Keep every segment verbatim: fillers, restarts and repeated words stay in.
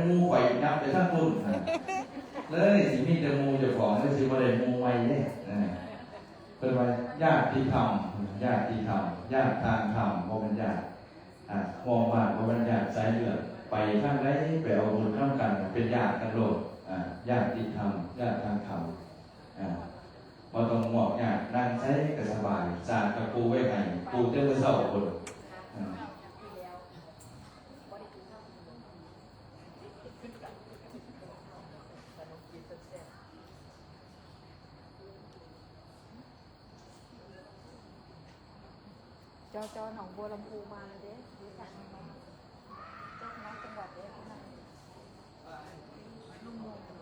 หมู่ข่อยยับไปทางพุ้นนะ เลยสิมีแต่หมู่เจ้าของ เลยสิบ่ได้หมู่ใหม่เด้ เออ เพิ่นว่าญาติธรรม ญาติธรรม ญาติทางธรรม บ่แม่นญาติ อ่า ห่วงบ้าน บ่แม่นญาติสายเลือด ไปทางใดไปเอาบุญนำกัน เป็นญาติกันโลด อ่า ญาติธรรม ญาติทางธรรม อ่า บ่ต้องงอกยาก นั่งไสก็สบาย สากก็ปูไว้ให้ ปูแต่มื้อเช้าพุ้น อ่า จอ จอ หนองบัวลำภูมาเลยเด้ เจ้าคณะจังหวัดเด้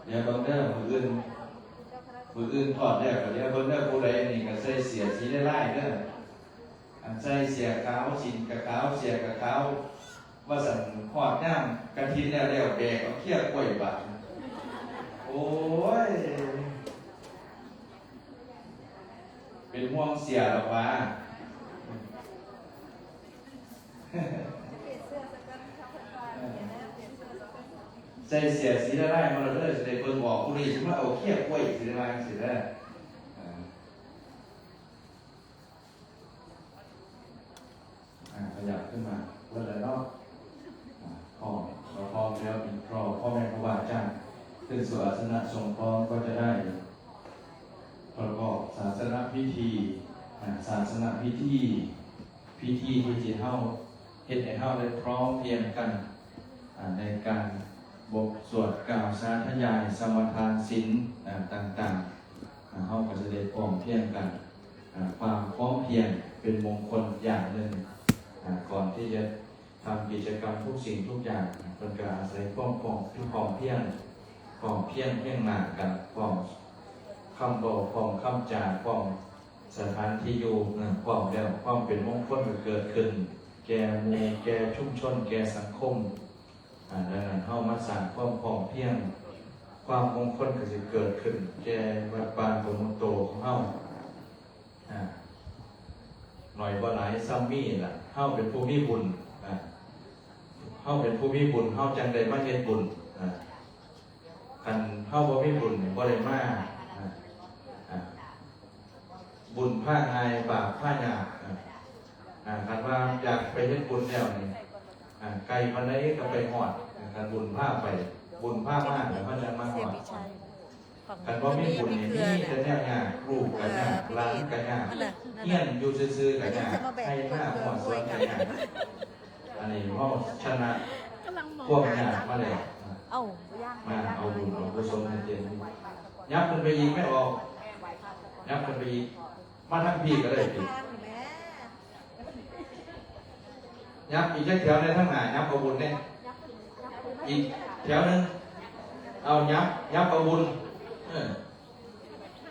เดี๋ยวเบิ่งเด้อ มื้ออื่น มื้ออื่นทอดแล้วก็เดี๋ยวเบิ่งเด้อ ผู้ใดนี่ก็ใส่เสื้อสีลายๆเด้อ อันใส่เสื้อขาว สิ้นก็ขาว เสื้อก็ขาว ว่าซั่น ฮอดยามกฐินแล้ว แล้วแบกเอาเขี้ยกล้วยบาด โอ้ย เป็นห่วงเสียดอกหว่า ใส่เสื้อสีลายๆมาเลย สิได้เบิ่งออก ผู้นี้สิมาเอาเขี้ยกล้วยสีลายๆจังซี้เด้อ อ่า อ่า ขยับขึ้นมาเพื่อแล้วเนาะ อ่า พร้อม เราพร้อมแล้ว อีกรอบ พ่อแม่ครูบาอาจารย์ ขึ้นสู่อาสนะทรงพร้อมก็จะได้ประกอบศาสนพิธี อ่า ศาสนพิธี พิธีที่จะเฮาเฮ็ดให้เฮาได้พร้อมเพรียงกัน อ่า ในการบทสวดกล่าวสาธยายสมาทานศีล อ่า ต่างๆ อ่า เฮาก็จะได้พร้อมเพรียงกัน อ่า ความพร้อมเพรียงเป็นมงคลอย่างหนึ่ง อ่า ก่อนที่จะทำกิจกรรมทุกสิ่งทุกอย่าง อ่า เพิ่นก็อาศัยความพร้อม พร้อมเพรียง พร้อมเพรียงเรียงหน้ากัน พร้อมคำเว้า พร้อมคำจา พร้อมสถานที่อยู่ อ่า พร้อมแล้ว ความเป็นมงคลก็เกิดขึ้น แก่หมู่ แก่ชุมชน แก่สังคม อ่า ดังนั้นเฮามาสร้างความพร้อมเพรียง ความมงคลก็สิเกิดขึ้น แก่วัดป่าสุมุตโตของเฮา อ่า น้อยบ่หลายส่ำมีล่ะ เฮาเป็นผู้มีบุญ อ่า เฮาเป็นผู้มีบุญ เฮาจั่งได้มาเฮ็ดบุญ อ่า คันเฮาบ่มีบุญนี่บ่ได้มา อ่า อ่า บุญพาง่าย บาปพายาก อ่า อ่า คันว่าอยากไปเฮ็ดบุญแล้วนี่ อ่า ไกลปานใดก็ไปฮอด อ่า คันบุญพาไป บุญพามา แล้วเฮาจั่งมาฮอด คันบ่มีบุญนี่ มีแต่แนวยาก ลูกก็ยาก หลานก็ยาก เฮียนอยู่ซื่อๆก็ยาก ไฮ่นาฮอดสวนก็ยาก อันนี้เฮาชนะความยากมาแล้ว เอ้า มาเอาบุญเอากุศลให้เต็ม ยับขึ้นไปอีก แม่ออก ยับขึ้นไปอีก มาทางพี้ก็ได้พี้ ยับอีกจักแถวในทางหน้า ยับเอาบุญเนี่ย อีกแถวหนึ่ง เอายับ ยับเอาบุญ เออ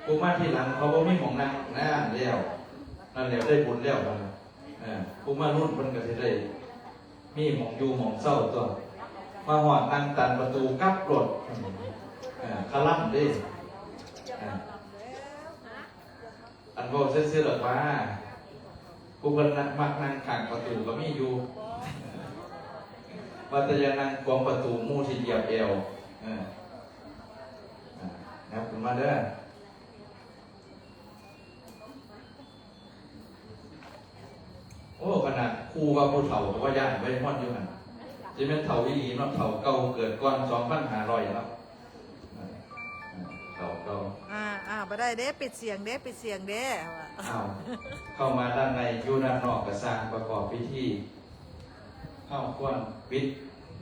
ผู้มาทีหลังเขาบ่มีหม่องนั่ง นั่นแล้ว นั่นแล้วได้บุญแล้ว เออ ผู้มารุ่นเพิ่นก็สิได้มีหม่องอยู่หม่องเซาตั๊ว มาฮอดนั่งตันประตูกลับโลด เออ คะล่ำเด้ เออ อันเว้าซื่อๆดอกว่า ผู้เพิ่นมักนั่งข้างประตูก็มีอยู่ ว่าแต่อย่านั่งขวางประตู หมู่สิเหยียบแอว เออ อ่ะ ยับขึ้นมาเด้อ โอ้ ขนาดครูว่าผู้เฒ่าก็ว่าย้านไว้ม่อนอยู่หั่น สิแม่นเฒ่าอีหลีเนาะ เฒ่าเก่าเกิดก่อนสองพันห้าร้อยเนาะ เฒ่าเก่า อ่า อ่า บ่ได้เด้ ปิดเสียงเด้ ปิดเสียงเด้ อ้าว เข้ามาด้านใน อยู่ด้านนอกก็ซ่าง ประกอบพิธี เฮาควรปิด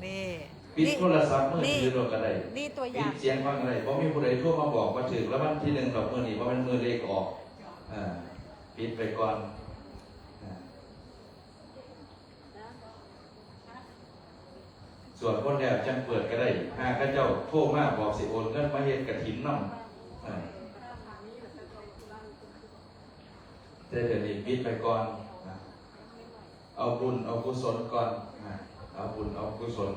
นี่ ปิด นี่ โทรศัพท์มือถือ นี่ โลดก็ได้ นี่ตัวอย่าง ปิดเสียงฟังก็ได้ บ่มีผู้ใดโทรมาบอกว่าถืกรางวัลที่หนึ่งดอก มื้อนี้บ่แม่นมื้อเลขออก อ่า ปิดไปก่อน อ่า สวดมนต์แล้วจั่งเปิดก็ได้ หากเขาเจ้าโทรมาบอกสิโอนเงินมาเฮ็ดกฐินนำ อ่า แต่เดี๋ยวนี้ปิดไปก่อน อ่า เอาบุญเอากุศลก่อน อ่า เอาบุญเอากุศล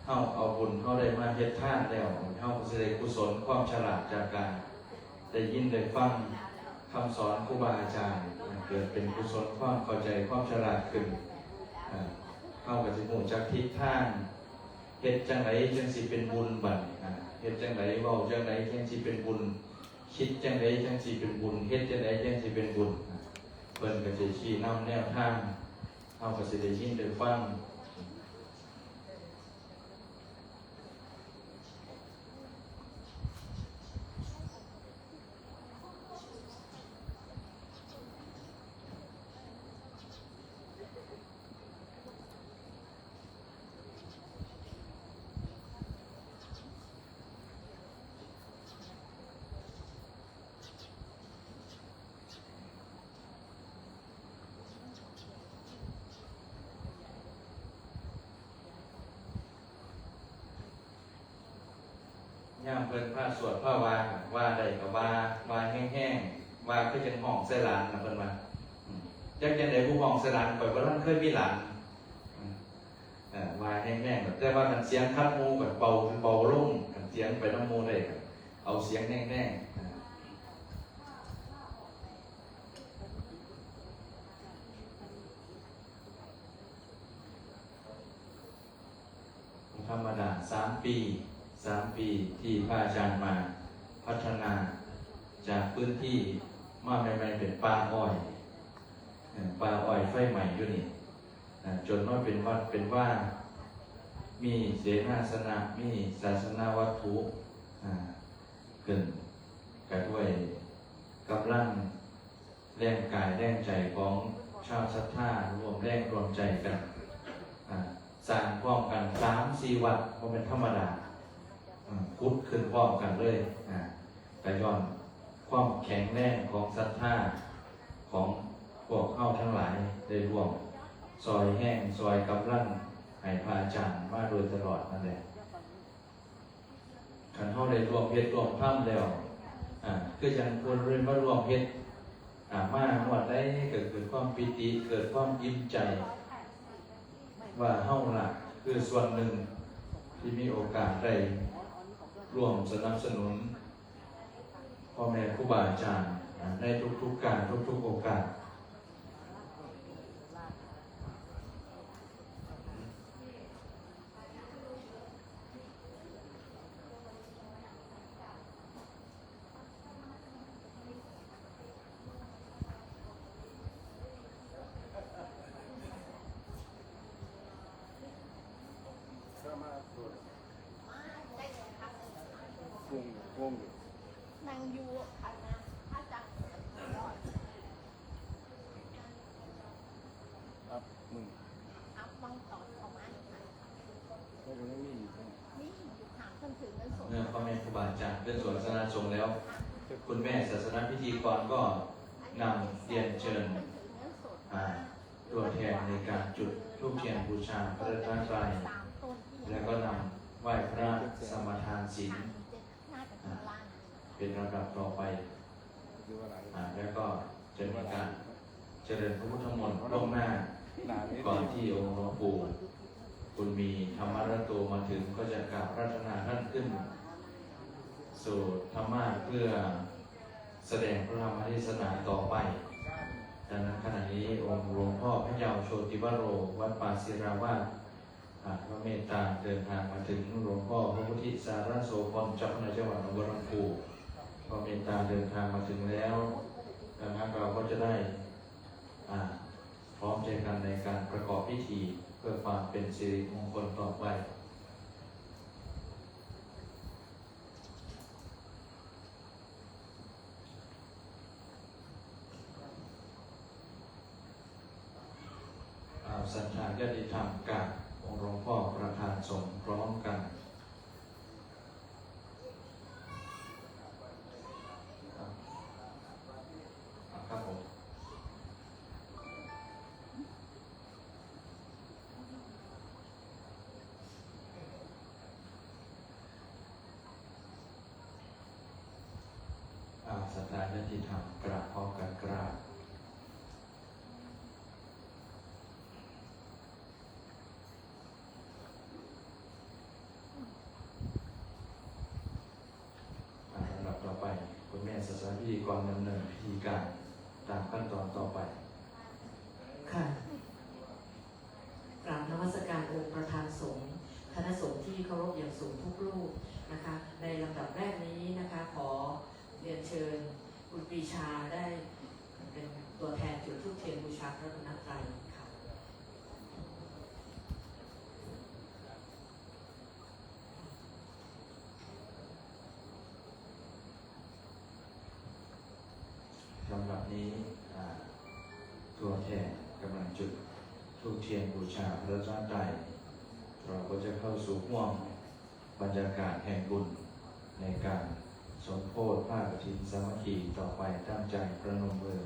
เฮาเอาบุญเฮาได้มาเฮ็ดทานแล้ว เฮาก็สิได้กุศลความฉลาดจากการได้ยินได้ฟังคำสอนครูบาอาจารย์ เกิดเป็นกุศลความเข้าใจความฉลาดขึ้น อ่า เฮาก็สิรู้จักทิศทาง เฮ็ดจั่งใดจั่งสิเป็นบุญบัดนี้ อ่า เฮ็ดจั่งใด เว้าจั่งใดจั่งสิเป็นบุญ คิดจั่งใดจั่งสิเป็นบุญ เฮ็ดจั่งใดจั่งสิเป็นบุญ อ่า เพิ่นก็สิชี้นำแนวทาง เฮาก็สิได้ยินได้ฟัง ยามเพิ่นพาสวดพาว่า ว่าได้ก็ว่า ว่าแฮงๆ ว่าคือจั่งฮ้องใส่หลานน่ะ เพิ่นว่า อืม จักจั่งใดผู้ฮ้องใส่หลาน ข้อยบ่ทันเคยมีหลาน อืม เอ่อ ว่าแฮงๆ แต่ว่าคันเสียงขัดหมู่ก็เบา เบาลง คันเสียงไปนำหมู่ได้ก็เอาเสียงแฮงๆ อ่า ธรรมดา สามปี สามปีที่พระอาจารย์มาพัฒนาจากพื้นที่มาใหม่ๆ เป็นป่าอ้อย เอ่อ ป่าอ้อยไฟไหม้อยู่นี่ อ่า จนมาเป็นวัดเป็นวา มีเสนาสนะ มีศาสนวัตถุ อ่า ขึ้น ก็ด้วยกำลังแรงกายแรงใจของชาวศรัทธา ร่วมแรงร่วมใจกัน อ่า สร้างพร้อมกันสามสี่วัด บ่แม่นธรรมดา อ่า ขุดขึ้นพร้อมกันเลย อ่า ก็ย้อนความแข็งแรงของศรัทธาของพวกเฮาทั้งหลาย ได้ร่วมซ่อยแรงซ่อยกำลังให้พระอาจารย์มาโดยตลอดนั่นแหละ คันเฮาได้ร่วมเฮ็ดร่วมทำแล้ว อ่า คือจั่งเพิ่นมาร่วมเฮ็ด อ่า มางวดใดก็เกิดความปีติ เกิดความอิ่มใจ ว่าเฮาล่ะคือส่วนหนึ่งที่มีโอกาสได้ร่วมสนับสนุนพ่อแม่ครูบาอาจารย์ อ่า ในทุกๆ การ ทุกๆ โอกาส นั่งอยู่อันนั้น พระอาจารย์ ครับ มึง ครับ วังต่อประมาณนี้ค่ะ ก็ยังไม่มีอยู่ใช่ไหม มีอยู่ค่ะ เพิ่งถือเงินสด เมื่อพ่อแม่ครูบาอาจารย์ขึ้นสวดศาสนาสงฆ์แล้ว คุณแม่ศาสนพิธีกรก็นำเรียนเชิญ อ่า ตัวแทนในการจุดธูปเทียนบูชาพระรัตนตรัย แล้วก็นำไหว้พระสมาทานศีล อ่า เป็นลำดับต่อไป อ่า แล้วก็จะมีการเจริญพระพุทธมนต์ล่วงหน้า ก่อนที่องค์หลวงปู่บุญมีธรรมรัตโตมาถึง ก็จะกราบอาราธนาท่านขึ้นสวดธรรมาสน์เพื่อแสดงพระธรรมเทศนาต่อไป ดังนั้นขณะนี้องค์หลวงพ่อพระยาวโชติวโร วัดป่าศิลาวาส อ่า ก็เมตตาเดินทางมาถึง หลวงพ่อพระพุทธิสารโสพล เจ้าคณะจังหวัดหนองบัวลำภู ก็เมตตาเดินทางมาถึงแล้ว ดังนั้นเราก็จะได้ อ่า พร้อมใจกันในการประกอบพิธีเพื่อความเป็นสิริมงคลต่อไป อ่า ศรัทธาญาติธรรมกราบองค์หลวงพ่อประธานสงฆ์พร้อมกัน ครับผม อ่า ศรัทธาญาติธรรมกราบพร้อมกัน กราบ อ่า ลำดับต่อไป คุณแม่ศาสนพิธีกรดำเนินพิธีการตามขั้นตอนต่อไป ค่ะ กราบนมัสการองค์ประธานสงฆ์ คณะสงฆ์ที่ ที่เคารพอย่างสูงทุกรูปนะคะ ในลำดับแรกนี้นะคะ ขอเรียนเชิญคุณปรีชาได้เป็นตัวแทนจุดธูปเทียนบูชาพระรัตนตรัยค่ะ ลำดับนี้ อ่า ตัวแทนกำลังจุดธูปเทียนบูชาพระรัตนตรัย เราก็จะเข้าสู่ห่วงบรรยากาศแห่งบุญ ในการสมโภชผ้ากฐินสามัคคีต่อไป ตั้งใจประนมมือ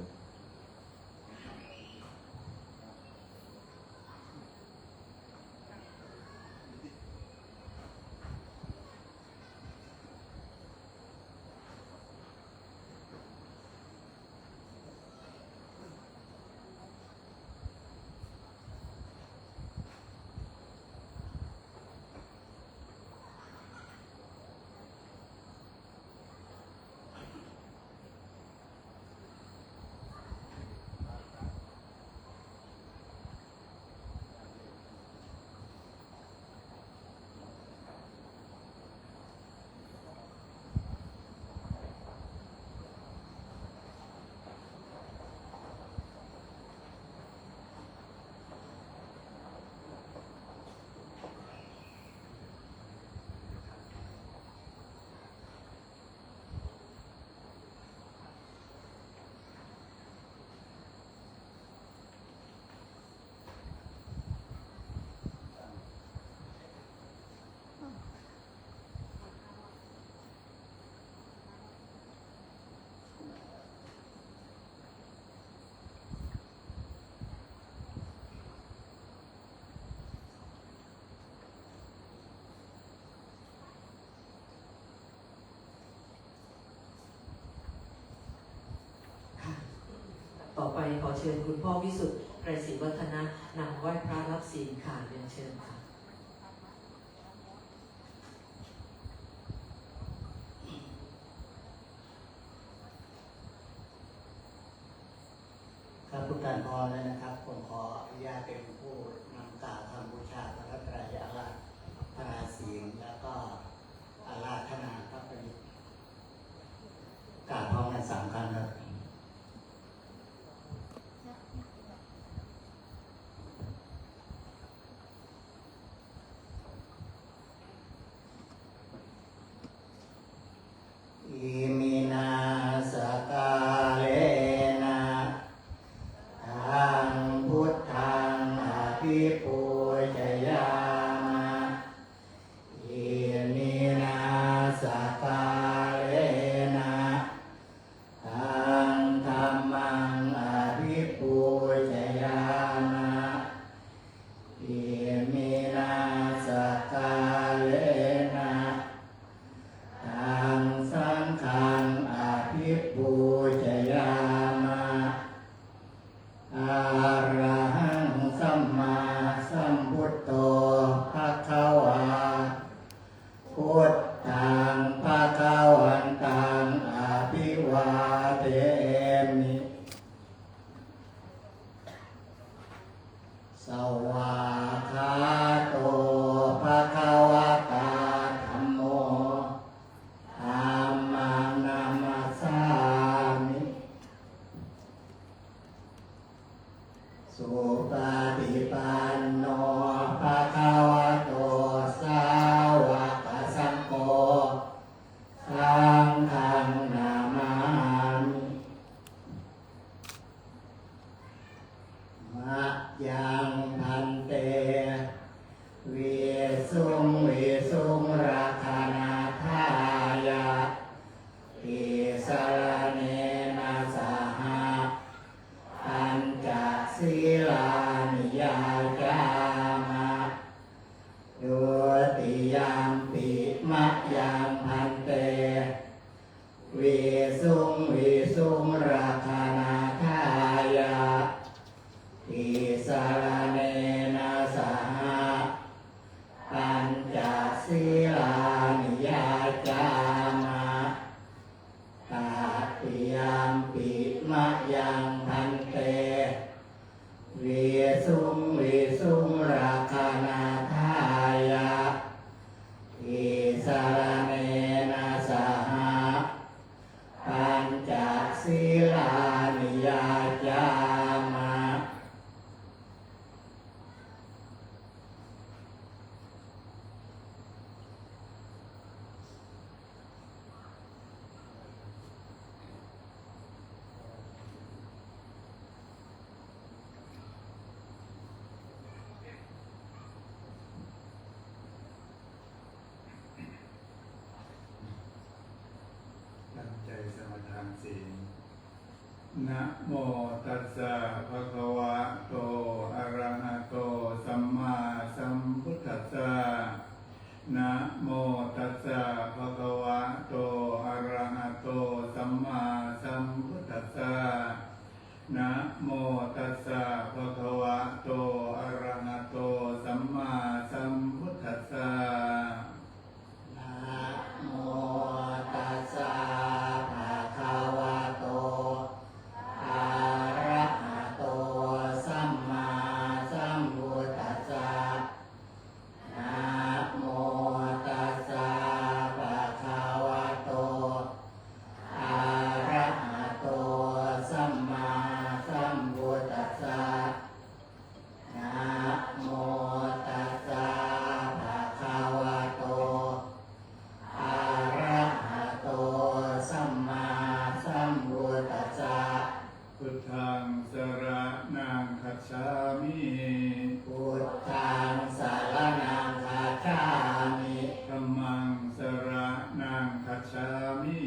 ค่ะ ต่อไปขอเชิญคุณพ่อวิสุทธิ์ ไกรศรีวัฒนะ นำไหว้พระรับศีลค่ะ เรียนเชิญค่ะ ครับ ทุกท่านพร้อมแล้วนะครับ ผมขออนุญาตเป็นผู้นำกล่าวคำบูชาพระรัตนตรัย อาราธนาศีล แล้วก็อาราธนาครับ วันนี้กล่าวพร้อมกันสามครั้งครับ Iminā sakkārena taṃ buddhaṃ abhipūjayāma. Iminā sakkārena taṃ dhammaṃ abhipūjayāma. Iminā sakkārena taṃ saṅghaṃ abhipūjayāma. Arahaṃ sammāsambuddho bhagavā, buddhaṃ bhagavantaṃ abhivādemi. Svākkhāto bhagavatā dhammo, dhammaṃ namassāmi. Supaṭipanno bhagavato sāvakasaṅgho, saṅghaṃ namāmi. Mayaṃ bhante visuṃ visuṃ rakkhaṇatthāya tisaraṇena saha pañca sīlāni yācāma. Dutiyampi mayaṃ bhante visuṃ visuṃ rakkhaṇatthāya tisaraṇena saha pañca sīlāni yācāma. Tatiyampi mayaṃ bhante visuṃ visuṃ rakkhaṇatthāya Namo tassa bhagavato arahato sammāsambuddhassa. Namo tassa bhagavato arahato sammāsambuddhassa. Namo tassa bhagavato arahato sammāsambuddhassa. Namo tassa bhagavato arahato sammāsambuddhassa. Namo tassa bhagavato arahato sammāsambuddhassa. Namo tassa bhagavato arahato sammāsambuddhassa. Buddhaṃ saraṇaṃ gacchāmi. Buddhaṃ saraṇaṃ gacchāmi. Dhammaṃ saraṇaṃ gacchāmi.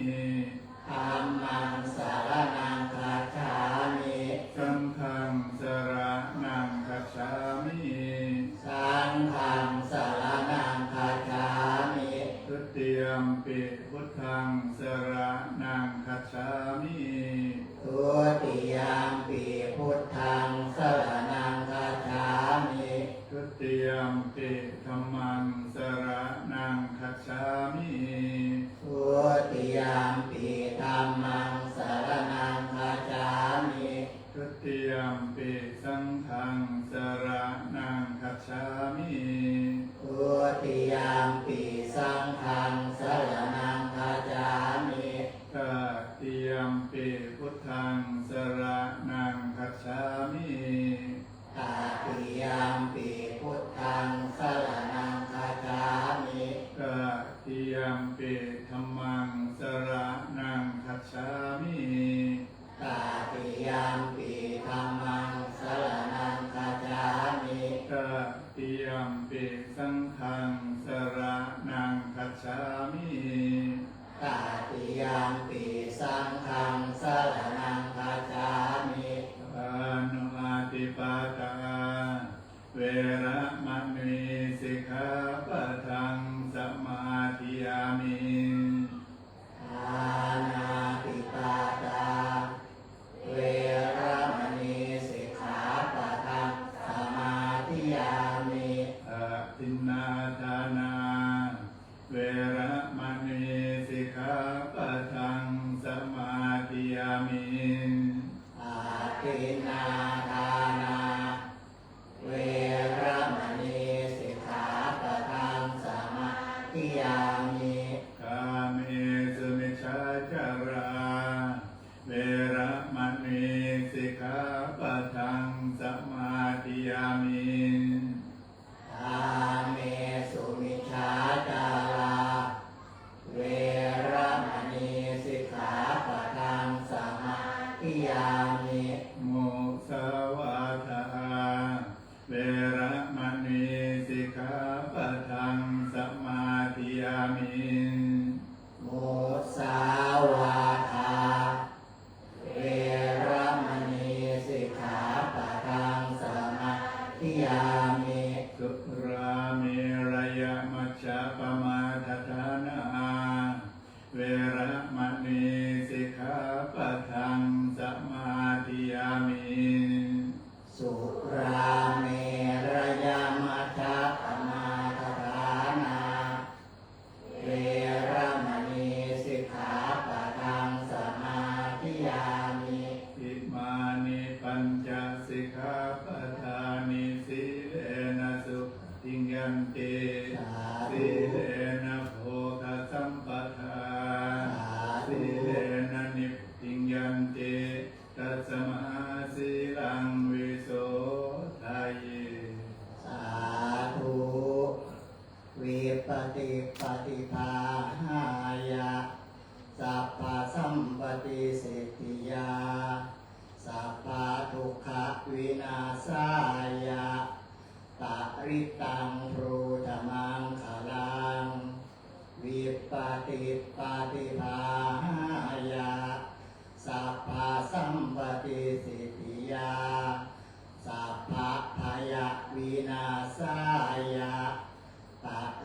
Dhammaṃ saraṇaṃ gacchāmi. Saṅghaṃ saraṇaṃ gacchāmi. Saṅghaṃ saraṇaṃ gacchāmi. Dutiyampi buddhaṃ saraṇaṃ gacchāmi. Dutiyampi buddhaṃ saraṇaṃ gacchāmi. Dutiyampi dhammaṃ saraṇaṃ gacchāmi. Dutiyampi dhammaṃ saraṇaṃ gacchāmi. Dutiyampi saṅghaṃ saraṇaṃ gacchāmi. Dutiyampi saṅghaṃ saraṇaṃ gacchāmi. Tatiyampi buddhaṃ saraṇaṃ gacchāmi. Tatiyampi buddhaṃ saraṇaṃ gacchāmi. Tatiyampi dhammaṃ saraṇaṃ gacchāmi. Tatiyampi dhammaṃ saraṇaṃ gacchāmi. Tatiyampi saṅghaṃ saraṇaṃ gacchāmi. Tatiyampi saṅghaṃ saraṇaṃ gacchāmi. Pāṇātipātā veramaṇī sikkhāpadaṃ samādiyāmi. Pāṇātipātā veramaṇī sikkhāpadaṃ samādiyāmi. Adinnādānā veramaṇī sikkhāpadaṃ samādiyāmi. Adinnādānā veramaṇī sikkhāpadaṃ samādiyāmi. Kāmesu micchācārā veramaṇī sikkhāpadaṃ samādiyāmi. Kāmesu micchācārā veramaṇī sikkhāpadaṃ samādiyāmi. Musāvādā veramaṇī sikkhāpadaṃ samādiyāmi. Musāvādā veramaṇī sikkhāpadaṃ samādiyāmi. Surāmerayamajjapamādaṭṭhānā veramaṇī sikkhāpadaṃ samādiyāmi. Surāmerayamajjapamādaṭṭhānā veramaṇī sikkhāpadaṃ samādiyāmi. Imāni pañca sikkhāpadāni. Sīlena sugatiṃ yanti, sīlena bhogasampadā, sīlena nibbutiṃ yanti, tasmā sīlaṃ visodhaye. Sādhu. Vipattipaṭibāhāya sabbasampattisiddhiyā sabbadukkhavināsāya parittaṃ brūtha maṅgalaṃ. Vipattipaṭibāhāya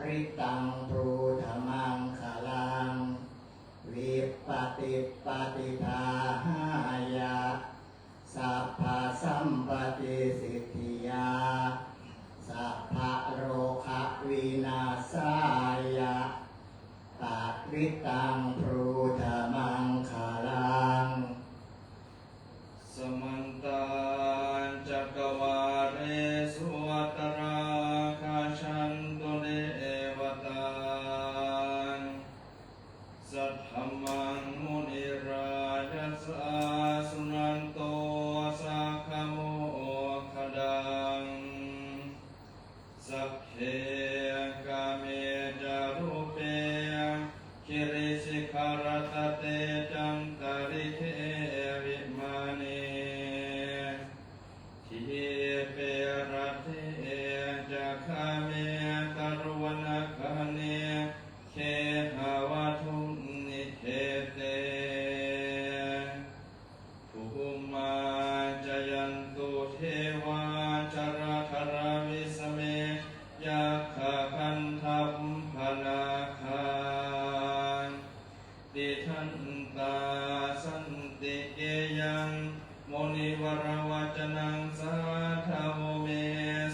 Vittaṃ brūtha maṅgalaṃ, vipattipaṭidāhāya, sabbasampattisiddhiyā, sabbarogavināsāya, parittaṃ brūtha maṅgalaṃ. Samantā cakkavāḷesu atrāgacchantu devatā, saddhammaṃ munirājassa suṇantu saggamokkhadaṃ. Sagge kāme ca rūpe girisikharataṭe cantalikkhe vimāne, dīpe raṭṭhe ca gāme taruvanagahane gehavatthumhi khette, bhummā cāyantu devā jalathalavisame yakkhagandhabbanāgā, tiṭṭhantā santike yaṃ munivaravacanaṃ sādhavo me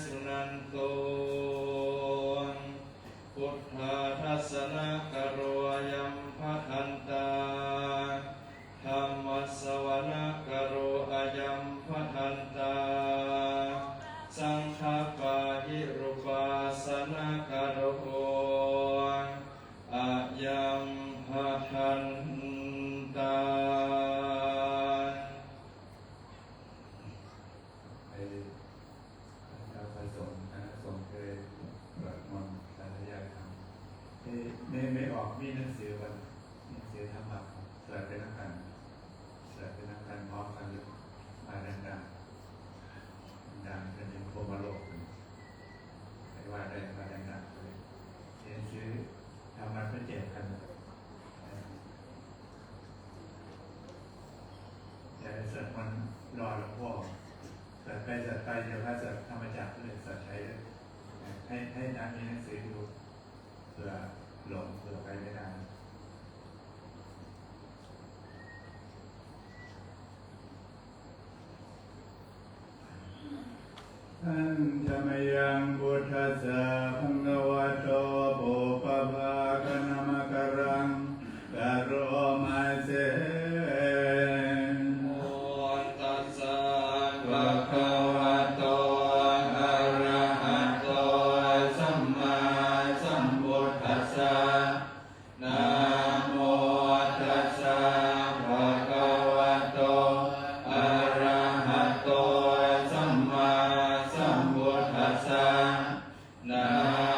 suṇantu. Buddhadassanakālo ayambhadantā. Dhammassavanakālo ayambhadantā. Saṅghapāhirupāsanakālo ayambhadantā. ให้พระสงฆ์ คณะสงฆ์ได้สวดมนต์สาธยายธรรม ไม่ ไม่ ไม่ออก มีหนังสือบ่ หนังสือธรรมะ สวดไปนำกัน สวดไปนำกันพร้อมกันเลย ว่าดังๆ ดังเป็นพรหมโลก ใครว่าได้ ว่าดังๆ เลย เรียนซื้อ ทำวัดไปแจกกัน อย่าไปสวดมนต์รอหลวงพ่อ สวดไปสวดไป เดี๋ยวพระสวดธรรมจักรเลย สวดไปเลย ให้ ให้นักเรียนหนังสือดู เผื่อหลง เผื่อไปไม่ทัน Handa mayaṃ buddhassa bhagavato pubbabhāganamakāraṃ karoma se. Namo tassa bhagavato arahato sammāsambuddhassa. Namo tassa bhagavato arahato sammāsambuddhassa. Namo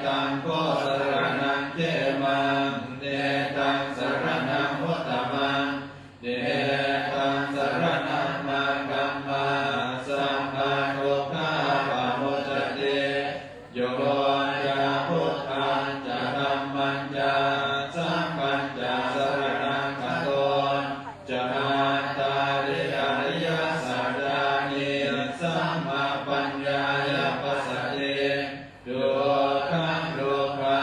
Taṃ kho saraṇaṃ khemaṃ, netaṃ saraṇaṃ uttamaṃ, netaṃ saraṇaṃ āgamma, sabbadukkhā pamuccati. Yo yaṃ buddhañca dhammañca saṅghañca saraṇaṃ gato, cattāri ariyasaccāni sammappaññāya passati. Dukkhaṃ dukkha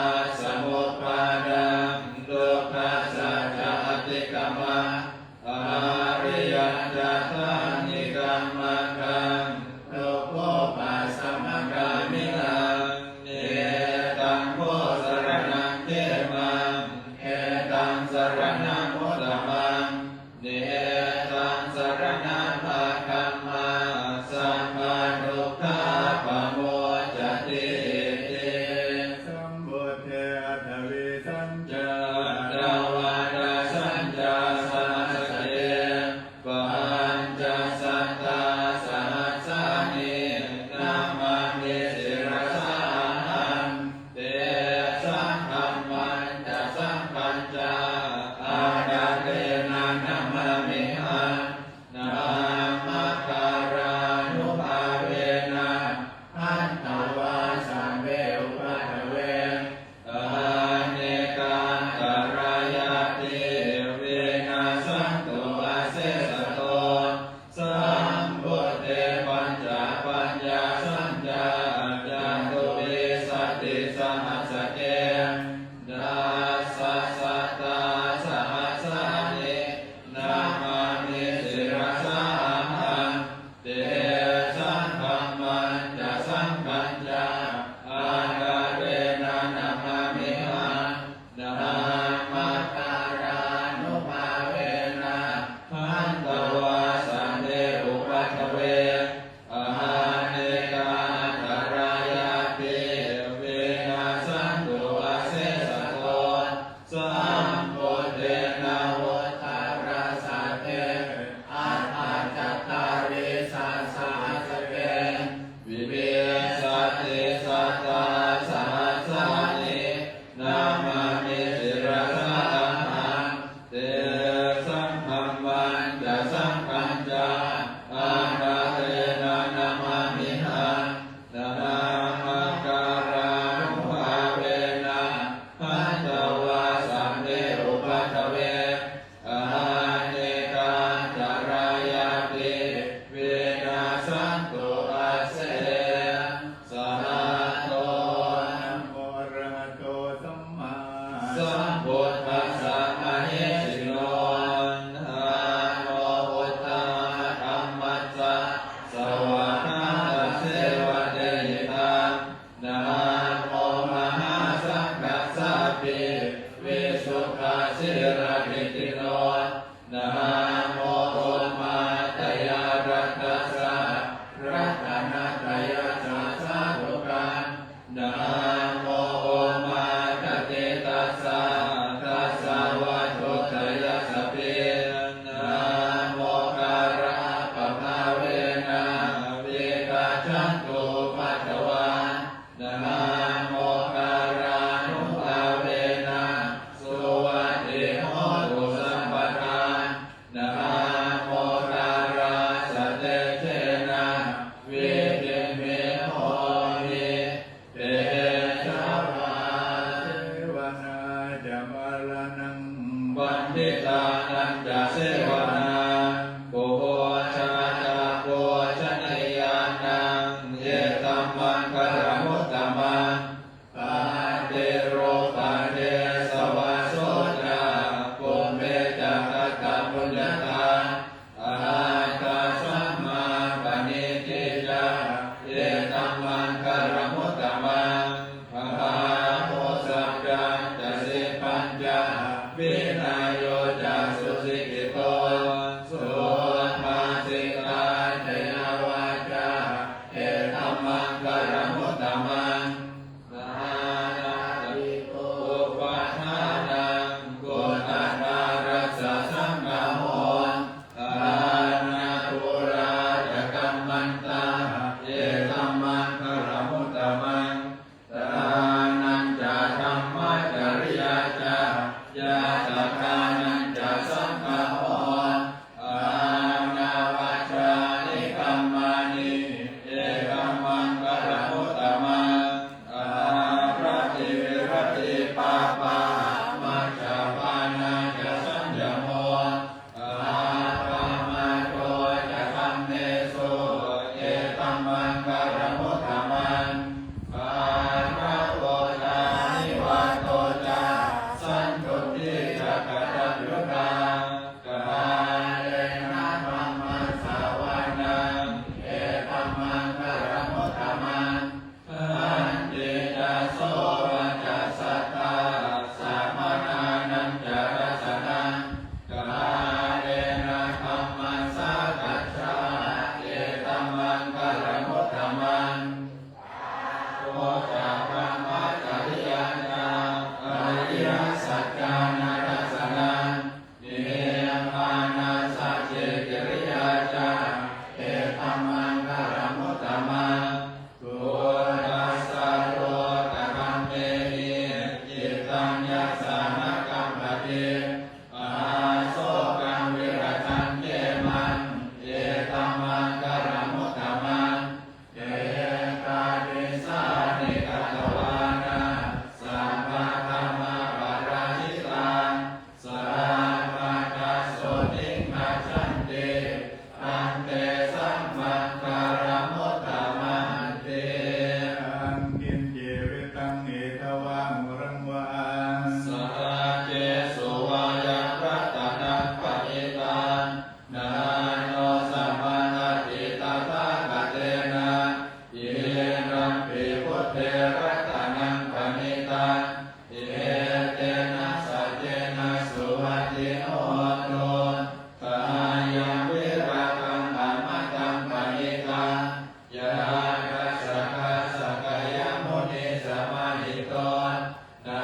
na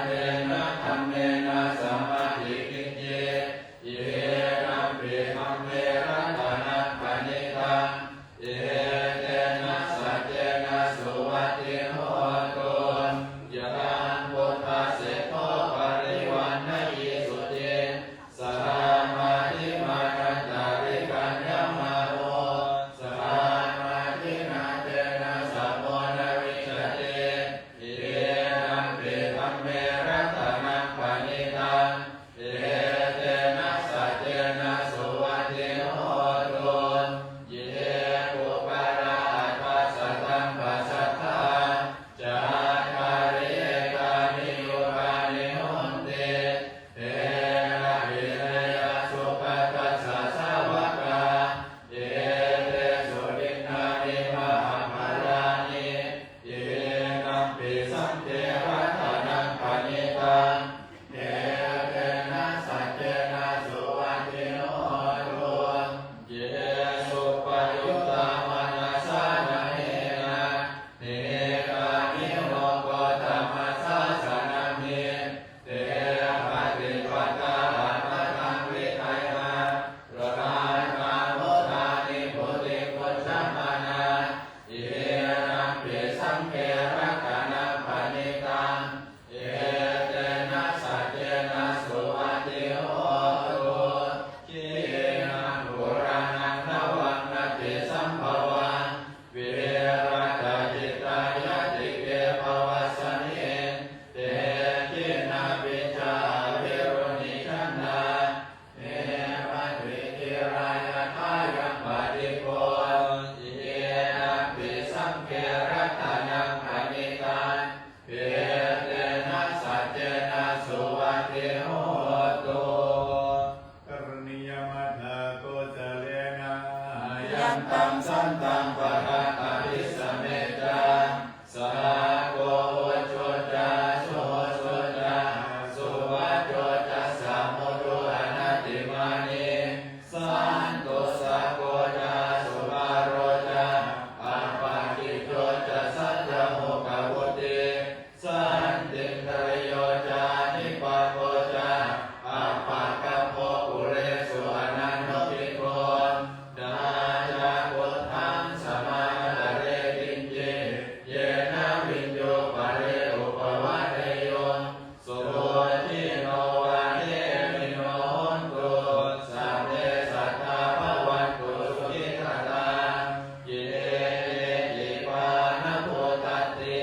tena dhammena samatthi kiñci, idampi dhamme ratanaṃ paṇītaṃ, etena saccena suvatthi hotu. Yaṃ buddhaseṭṭho parivaṇṇayī suciṃ, saha madhimānantarikaññamāhu, saha madhinā tena samo na vijjati, idampi dhamme ratanaṃ paṇītaṃ, etena saccena suvatthi hotu. Ye puggalā aṭṭha sataṃ pasatthā, cattāri etāni yugāni honti, te abhiññeyyāsugatassa sāvakā, etesu dinnāni mahapphalāni, idampi saṅghe ratanaṃ paṇītaṃ, etena saccena suvatthi hotu. Ye suppayuttā manasā daḷhena, nikkāmiino gotamasāsanamhi, te pattipattā amataṃ vigayha, laddhā mudhā nibbutiṃ bhuñjamānā, idampi saṅghe ratanaṃ paṇītaṃ, etena saccena suvatthi hotu. Khīṇaṃ purāṇaṃ navaṃ natthi sambhavaṃ, virattacittāyatike bhavasmiṃ, te khīṇabījā aviruḷhichandā, nibbanti dhīrā yathāyaṃ padīpo, idampi saṅghe ratanaṃ paṇītaṃ, etena saccena suvatthi hotu. Karaṇīyamatthakusalena, yantaṃ santaṃ padaṃ abhisamecca, sakko ujū ca suhujū ca, suvaco cassa mudu anatimānī, santussako ca subharo ca, appakicco ca sallahukavutti, santindriyo ca nipako ca, appagabbho kulesu ananugiddho. Na ca khuddaṃ samādare kiñci, yena viññū pare upavadeyyuṃ. Sukhino vā khemino hontu, sabbe sattā bhavantu sukhitattā. Ye keci pāṇabhūtatthi,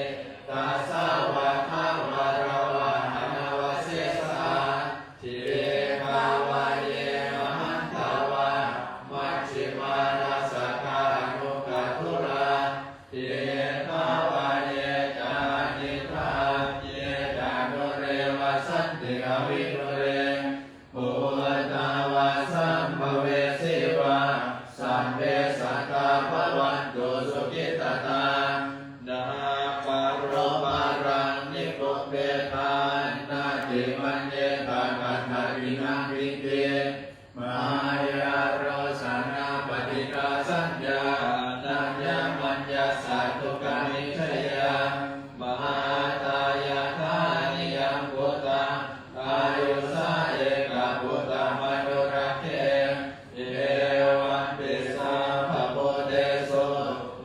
tasā vātagārava anavasesā. Dīghā vā ye mahantā vā, majjhimā rassakā aṇukathūlā. Diṭṭhā vā ye ca adiṭṭhā, ye ca dūre vasanti avidūre. Bhūtā vā sambhavesī vā, sabbe sattā bhavantu sukhitattā. Na paro paraṃ nikubbetha, nātimaññetha katthaci naṃ kiñci. Mayā rojā na paṭighasaññā, nāññamaññassa dukkhamiccheyya. Mātā yathā niyaṃ puttaṃ, āyusā ekaputtamanurakkhe. Evampi sabbabhūtesu,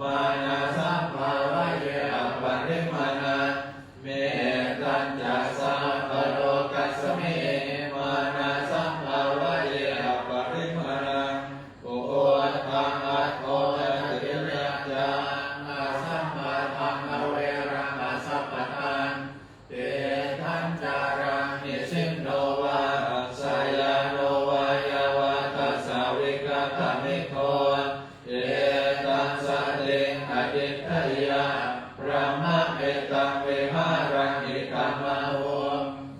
mānasambhāvaye aparimāṇaṃ. Mettañca sabbalokasmiṃ, mānasambhāvaye aparimāṇaṃ. Uddhaṃ adho ca tiriyañca, asambādhaṃ averaṃ asapattaṃ. Tiṭṭhañcaraṃ nisinno vā, sayāno vā yāvatassa vigatamiddho. Etaṃ satiṃ adhiṭṭheyya, brahmametaṃ vihāraṃ idhamāhu.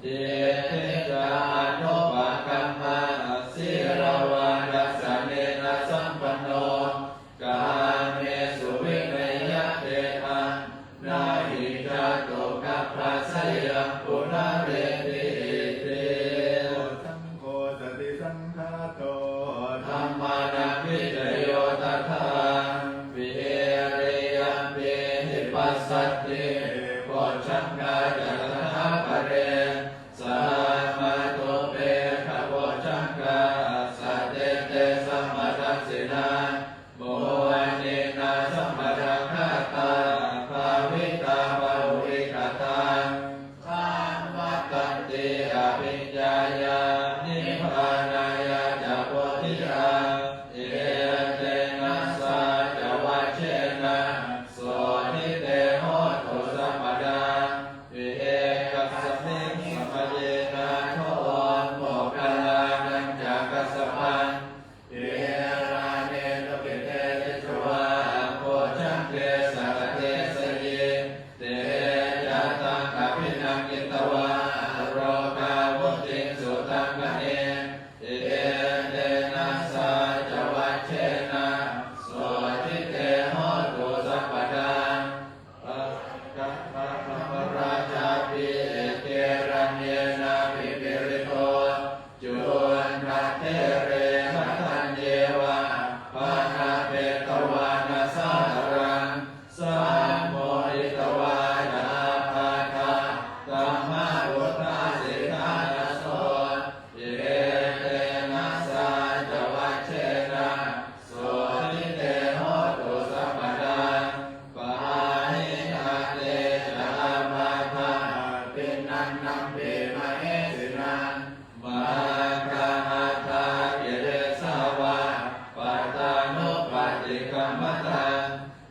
Diṭṭhiñca anupagamma, sīlavā dassanena sampanno. Kāmesu vineyya gedhaṃ, na hi jātu gabbhaseyyaṃ punaretīti. Saṅgho satisaṅkhāto, dhammānaṃ vicayo tathā. Vīriyamhinasati, bojjhaṅgā ca tathāgata. Kañcitvā rogā mucciṃsu taṅkhaṇe, etena saccavajjena sotthi te hotu sabbadā. Pāpakappā dhammarājāpi gelaññenābhipīḷito, cundattherena taññeva bhaṇāpetvāna sādaraṃ. Sammoditvā ca ābādhā tamhā vuṭṭhāsi ṭhānaso, etena saccavajjena sotthi te hotu sabbadā. Pahīnā te ca ābādhā tiṇṇannampi mahesinaṃ, maggāhatakilesā va pattānuppaṭikkamataṃ,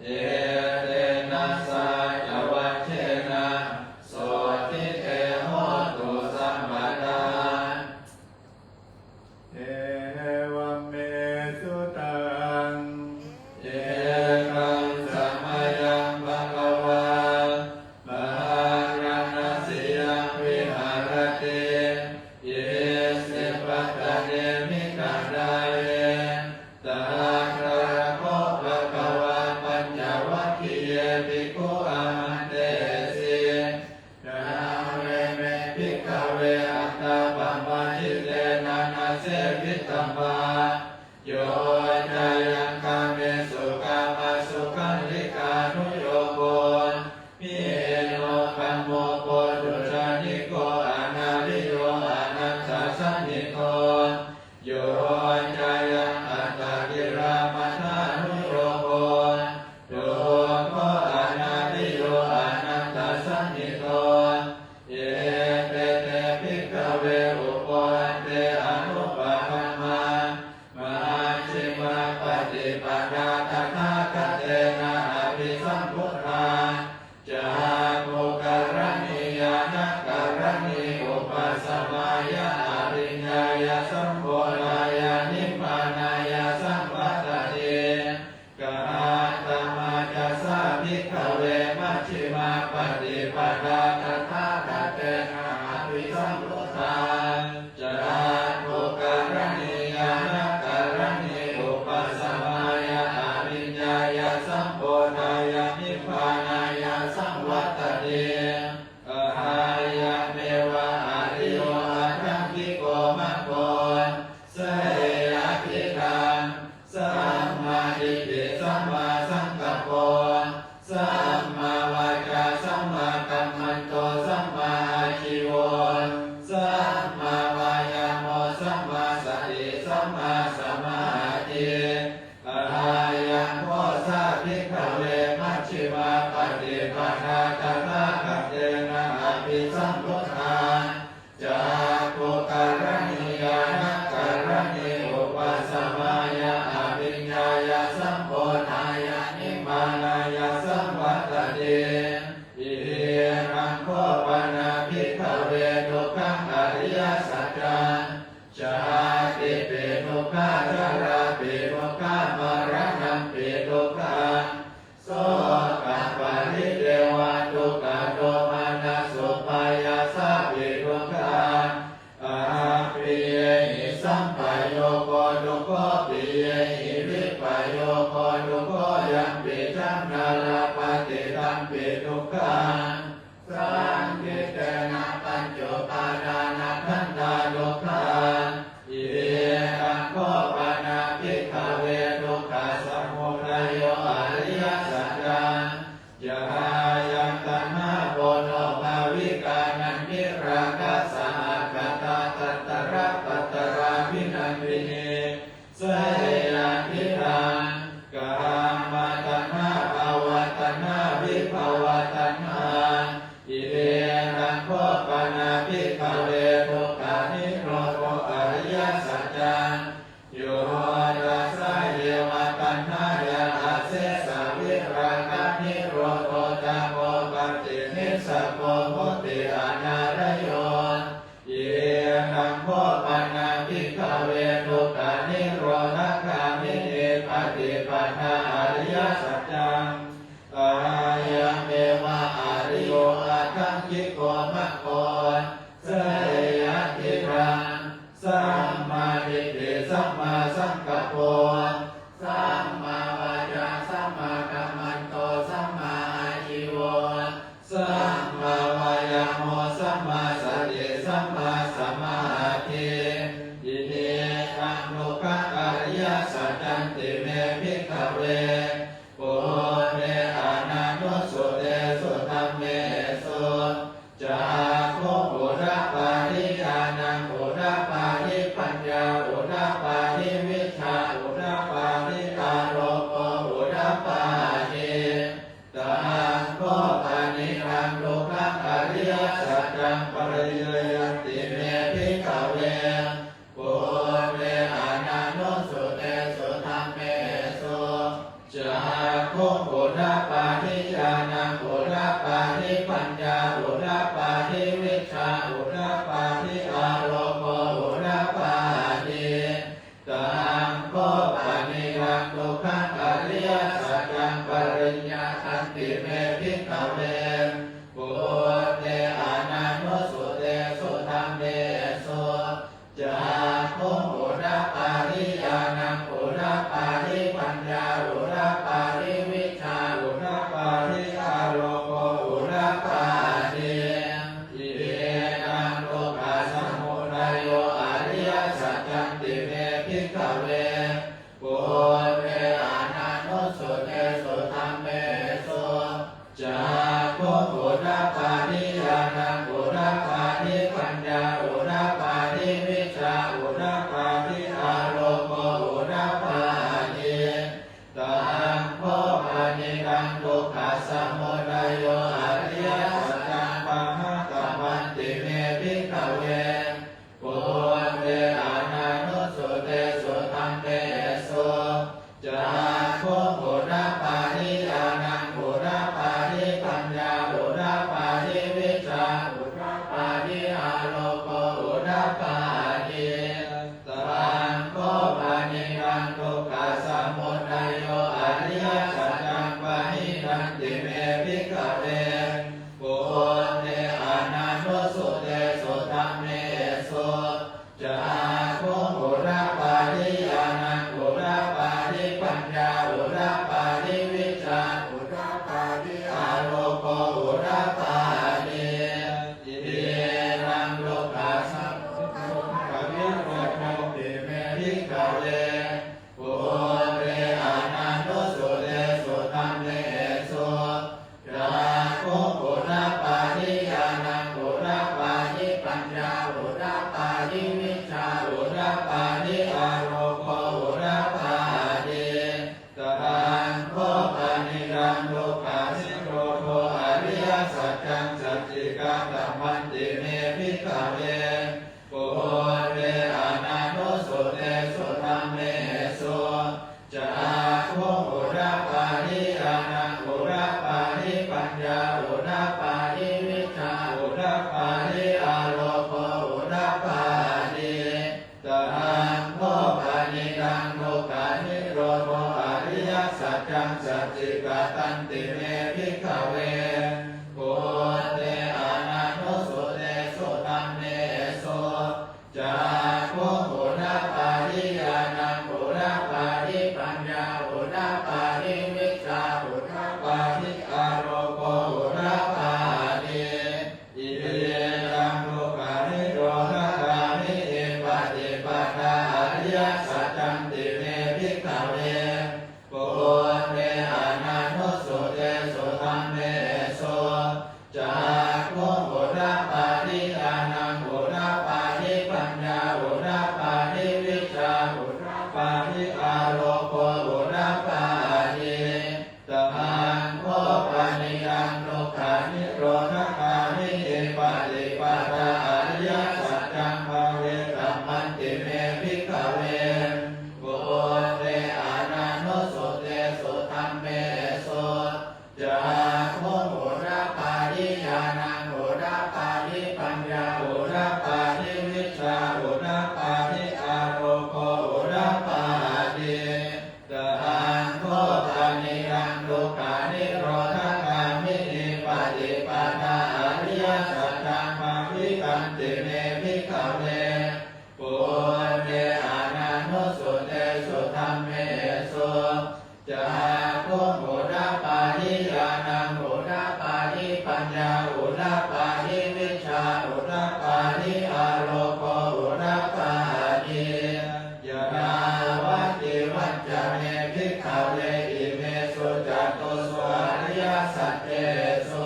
etena saccavajjena sotthi te hotu sabbadā. Evaṃ me sutaṃ. Ekaṃ samayaṃ bhagavā bārāṇasiyaṃ viharati isipatane migadāye. Tatra kho bhagavā pañcavaggiye bhikkhū āmantesi: Nāme me bhikkhave antā pabbajitena na sevitabbā, yo cāyaṃ kāmesu kāmasukhallikānuyogo hīno gammo pothujjaniko anariyo anatthasañhito, yo cāyaṃ attakilamathānuyogo dukkho anariyo anatthasañhito. Ete te bhikkhave ubho ante anupagamma majjhimā paṭipadā tathāgatena abhisambuddhā cakkhukaraṇī ñāṇakaraṇī upasamāya abhiññāya sambodhāya nibbānāya saṃvattati. Katamā ca sā bhikkhave majjhimā paṭipadā tathāgatena abhisambuddhā cakkhukaraṇī ñāṇakaraṇī upasamāya abhiññāya sambodhāya nibbānāya saṃvattati? Ayaṃ meva ariyo aṭṭhaṅgiko maggo, seyyathīdaṃ: sammādiṭṭhi sammāsaṅkappo sammāvācā sammākammanto sammāājīvo sammāvāyāmo sammāsati sammāsamādhi. Ayaṃ kho sā bhikkhave majjhimā paṭipadā tathāgatena abhisambuddhā cakkhukaraṇī ñāṇakaraṇī upasamāya abhiññāya sambodhāya nibbānāya saṃvattati. Idaṃ kho pana bhikkhave dukkhaṃ ariyasaccaṃ: jātipi dukkhā jarāpi dukkhā maraṇampi dukkhaṃ sokaparidevadukkhadomanassupāyāsāpi dukkhā appiyehi sampayogo dukkho piyehi vippayogo dukkho yampicchaṃ na labhati tampi dukkhaṃ saṅkhittena pañcupādānakkhandhā dukkhā. Idaṃ kho pana bhikkhave dukkhasamudayo ariyasaccaṃ: yāyaṃ taṇhā ponobbhavikā nandirāgasahagatā tatra tatrābhinandinī seyyathīdaṃ: kāmataṇhā bhavataṇhā vibhavataṇhā. Idaṃ kho pana bhikkhave dukkhanirodho ariyasaccaṃ: yo tassāyeva taṇhāya asesavirāganirodho cāgo pāṭinissaggo mutti anālayo. Idaṃ kho pana bhikkhave dukkhanirodhagāminī paṭipadā ariyasaccaṃ: ayaṃ meva ariyo aṭṭhaṅgiko maggo, seyyathidaṃ, sammādiṭṭhi sammāsaṅkappo, sammāvācā sammākammanto, sammāājīvo, sammāvāyāmo, sammāsati sammāsamādhi. Idaṃ dukkham ariyasaccanti me bhikkhave, pubbe ananussutesu dhammesu, cakkhuṃ udapādi, ñāṇaṃ udapādi, paññā udapādi, vijjā udapādi, āloko udapādi. Taṃ kho panidaṃ dukkham ariyasaccaṃ pariññeyyanti me bhikkhave, pubbe ananussutesu dhammesu, cakkhuṃ udapādi, ñāṇaṃ udapādi, paññā udapādi, vijjā udapādi, āloko udapādi. Taṃ kho panidaṃ dukkham ariyasaccaṃ pariññātanti me bhikkhave, pubbe ananussutesu dhammesu, cakkhuṃ udapādi, ñāṇaṃ udapādi, paññā udapādi, vijjā udapādi, āloko udapādi. Idaṃ dukkhasamudayo ariyasaccanti me bhikkhave, pubbe ananussutesu dhammesu, cakkhuṃ udapādi, ñāṇaṃ udapādi, paññā udapādi, vijjā udapādi, āloko udapādi. Taṃ kho panidaṃ dukkhasamudayo ariyasaccaṃ pahātabbanti me bhikkhave, pubbe ananussutesu dhammesu, cakkhuṃ udapādi, ñāṇaṃ udapādi, paññā udapādi, vijjā udapādi, āloko udapādi. Taṃ kho panidaṃ dukkhasamudayo ariyasaccaṃ pahīnanti me bhikkhave, pubbe ananussutesu dhammesu, cakkhuṃ udapādi, ñāṇaṃ udapādi, paññā udapādi, vijjā udapādi, āloko udapādi. Idaṃ dukkhasamudayo ariyasaccanti me bhikkhave, pubbe ananussutesu dhammesu, cakkhuṃ udapādi, ñāṇaṃ udapādi, paññā udapādi, vijjā udapādi, āloko udapādi. Taṃ kho panidaṃ dukkhanirodho ariyasaccaṃ sacchikatammanti me bhikkhave, pubbe ananussutesu dhammesu, cakkhuṃ udapādi, ñāṇaṃ udapādi, paññā udapādi, vijjā udapādi, āloko udapādi. Taṃ kho panidaṃ dukkhanirodho ariyasaccaṃ sacchikatanti me bhikkhave, pubbe ananussutesu dhammesu, Santi me bhikkhave pubbe ananussutesu dhammesu cakkhuṃ udapādi, ñāṇaṃ udapādi, paññā udapādi, vijjā udapādi, āloko udapādi. Yāvatjīvañca me bhikkhave imesu catūsu ariyasaccesu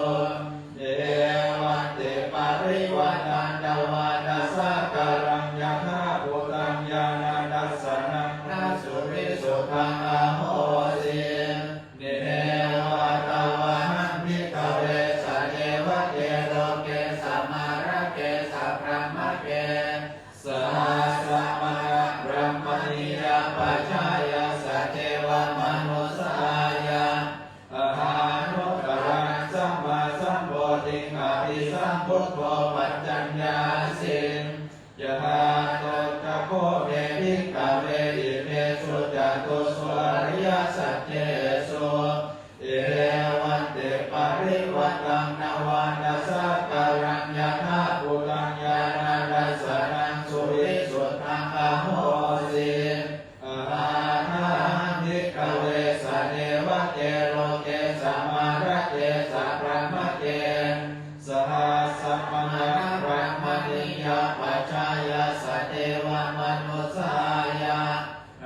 evantiparivaṭṭaṃ dvādasākāraṃ yathābhūtaṃ ñāṇadassanaṃ na suvisuddhaṃ ahosi. Neva tāvāhaṃ bhikkhave sadevake loke samārake sabrahmake sahassamahābrahmaniya pajāya sadevamanussāya ahanuttaraṃ sammāsambodhiṃ abhisambuddho paccaññāsiṃ. Yathā tattha kho me bhikkhave imesu catūsu ariyasaccesu evantiparivaṭṭaṃ dvādasākāraṃ yathābhūtaṃ ñāṇadassanaṃ suvisuddhaṃ ahosi. Athāhaṃ bhikkhave sadevake loke samārake sabrahmake sahassamahābrahmaniya pajāya sadevamanussāya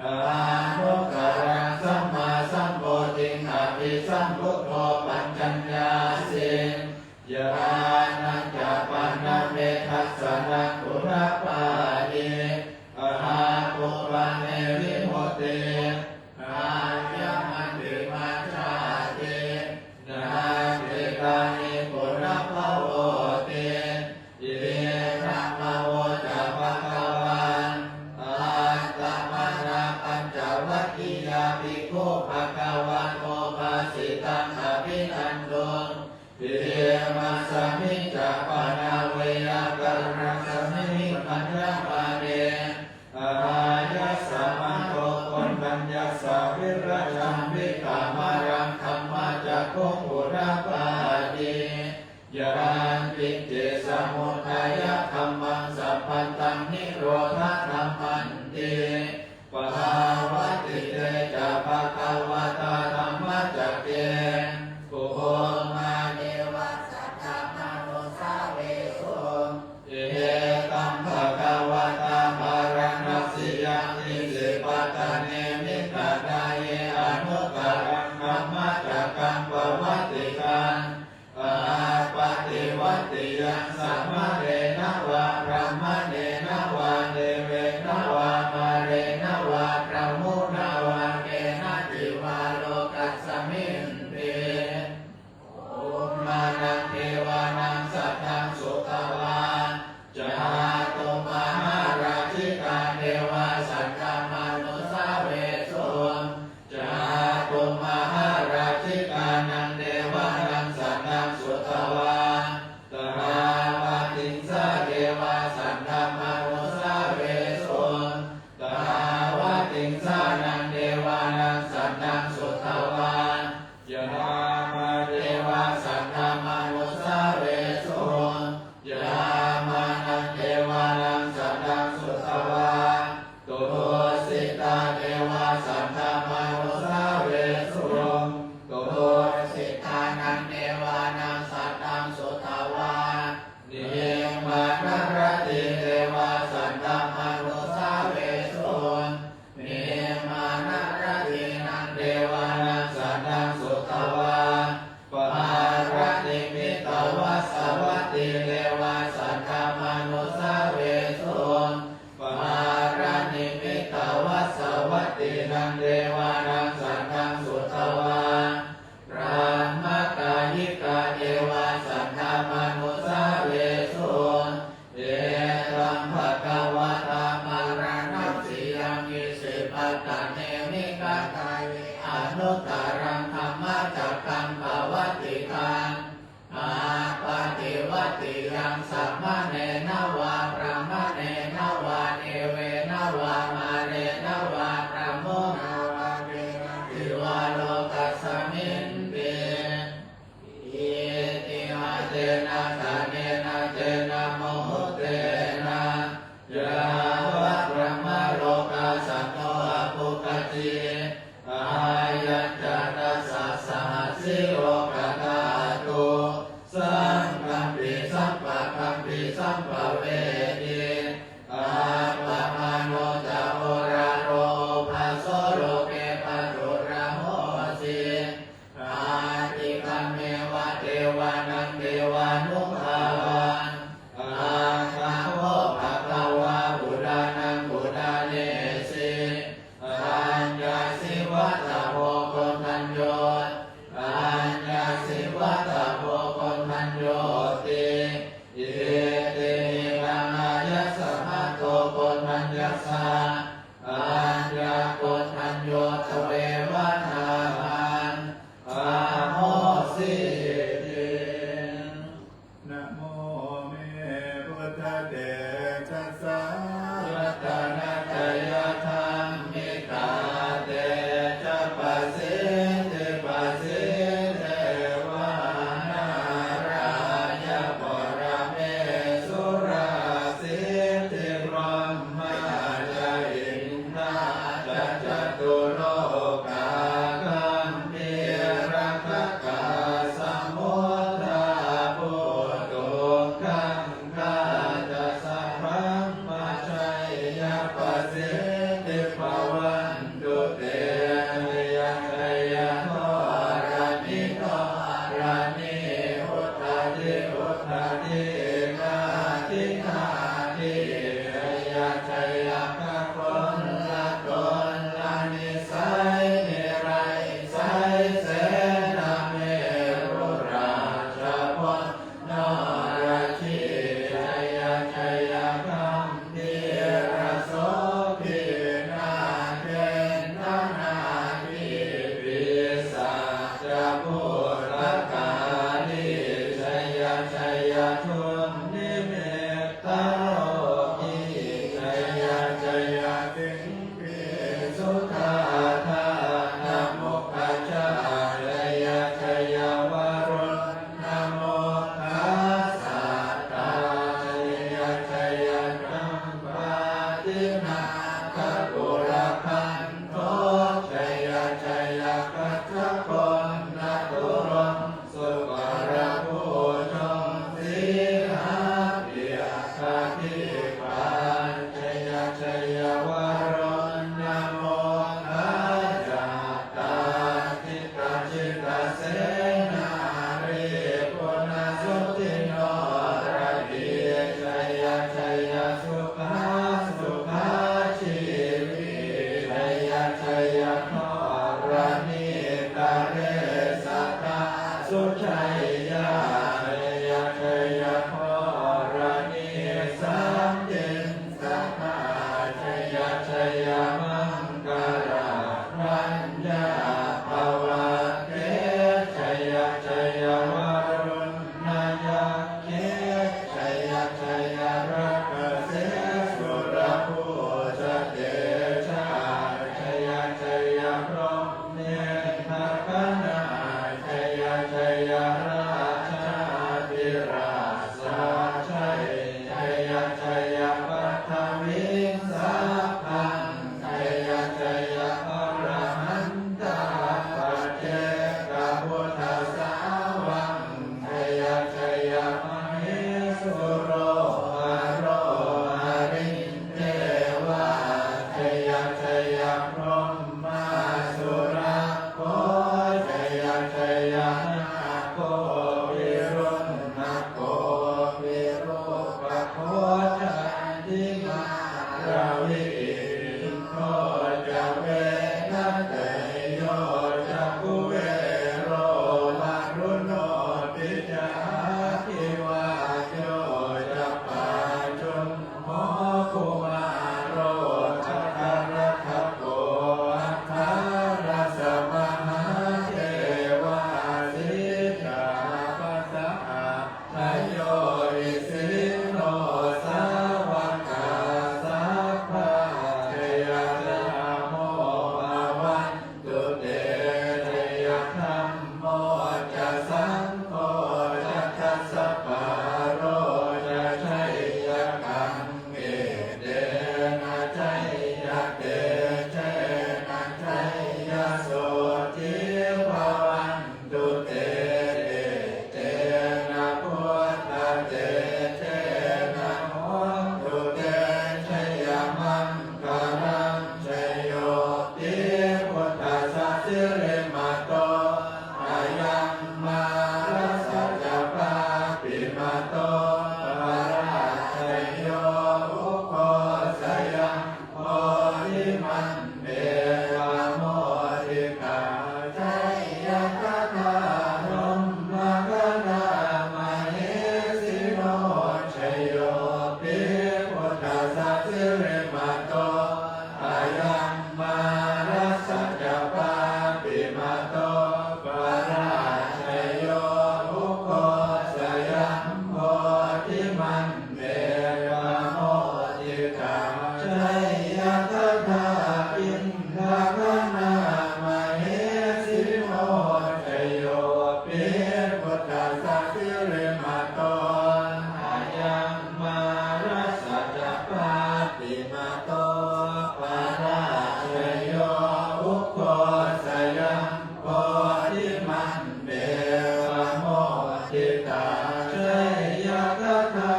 ahanuttaraṃ sammāsambodhiṃ abhisambuddho paccaññāsiṃ. Yānañca pana me dassanaṃ udapādi, ahappukka me vimutti, ayamantimā jāti, natthidāni punabbhavoti. Idamavoca bhagavā. Attamanā pañcavaggiyā bhikkhū bhagavato bhāsitaṃ abhinanduṃ. Imasmiñca pana veyyākaraṇasmiṃ bhaññamāne āyasmato koṇḍaññassa virajaṃ vītamalaṃ dhammacakkhuṃ udapādi, yaṅkiñci samudayadhammaṃ sabbantaṃ nirodhadhammanti. Pavattite ca bhagavatā dhammacakke bhummā devā saddamanussāvesuṃ. Etaṃ bhagavatā bārāṇasiyaṃ isipatane migadāye anuttaraṃ dhammacakkaṃ pavattitaṃ appaṭivattiyaṃ samaṇena vā brāhmaṇena vā devena vā mārena vā brahmunā vā kenaci vā lokasminti. Bhummānaṃ devānaṃ saddaṃ sutvā cātummahārājikā devā saddamanussāvesuṃ. Cātummahārājikānaṃ devānaṃ saddaṃ sutvā tāvatiṃsā devā saddamanussāvesuṃ. Tāvatiṃsānaṃ devānaṃ saddaṃ sutvā yamā devā saddamanussāvesuṃ. Yamānaṃ devānaṃ saddaṃ sutvā tusitā devā saddamanussāvesuṃ. Tusitānaṃ devānaṃ saddaṃ sutvā nimmānaratī devā saddamanussāvesuṃ. Nimmānaratīnaṃ devānaṃ saddaṃ sutvā paranimmitavasavattī devā saddamanussāvesuṃ. Paranimmitavasavattīnaṃ devānaṃ saddaṃ sutvā brahmakāyikā devā saddamanussāvesuṃ. sampavedhi. Appamāṇo ca oḷāro obhāso loke pāturahosi. Atikkammeva devānaṃ devānubhāvaṃ. Atha kho bhagavā udānaṃ udānesi: Aññāsi vata bho Koṇḍañño, aññāsi vata bho Koṇḍaññoti. Iti hidaṃ āyasmato Koṇḍaññassa aññākoṇḍañño tveva dhammaṃ ahosīti. Namo me buddhatejassa ratanattayadhammikā tejapasiddhi pasīdevā nārāya paramesurā siddhibrahmā ca indā ca catulokā gambhīrakkhakā samuddā bhūtuṃ gaṅgā ca sabrahmajayya pasiddhi bhavantu te. Jaya jaya dharaṇi dharaṇī udadhi udadhī nadi nadī. Jaya jaya gagonlagonlanisai niraisai senameru rājabala noradī. Jaya jaya gambhīrasombhī nāgendanāgī pisācabhūtakālī. Jaya jaya dunnimittarogī. Jaya jaya siṅ- -hī suddhādānamukhajā. Jaya jaya varuṇṇamukhasātrā. Jaya jaya campādināgakulagantho. Jaya jaya gajjagannaturong- sukarabhujaṅ sīhabyagghadīpā. Jaya jaya varuṇṇamukhayātrā. Jita jita senārī punasuddhi noradī. Jaya jaya sukhā sukhā jīvī. Jaya jaya dharaṇītale sadā sujayā. Jaya jaya dharaṇī santi pamoditā. Jayagāthā. Indagaṇā mahesino, jayo pi buddhassa sirīmato, ayaṃ mārassa ca pāpimato, parājayo ugghosayuṃ bodhimaṇḍe pamoditā. Jayagāthā.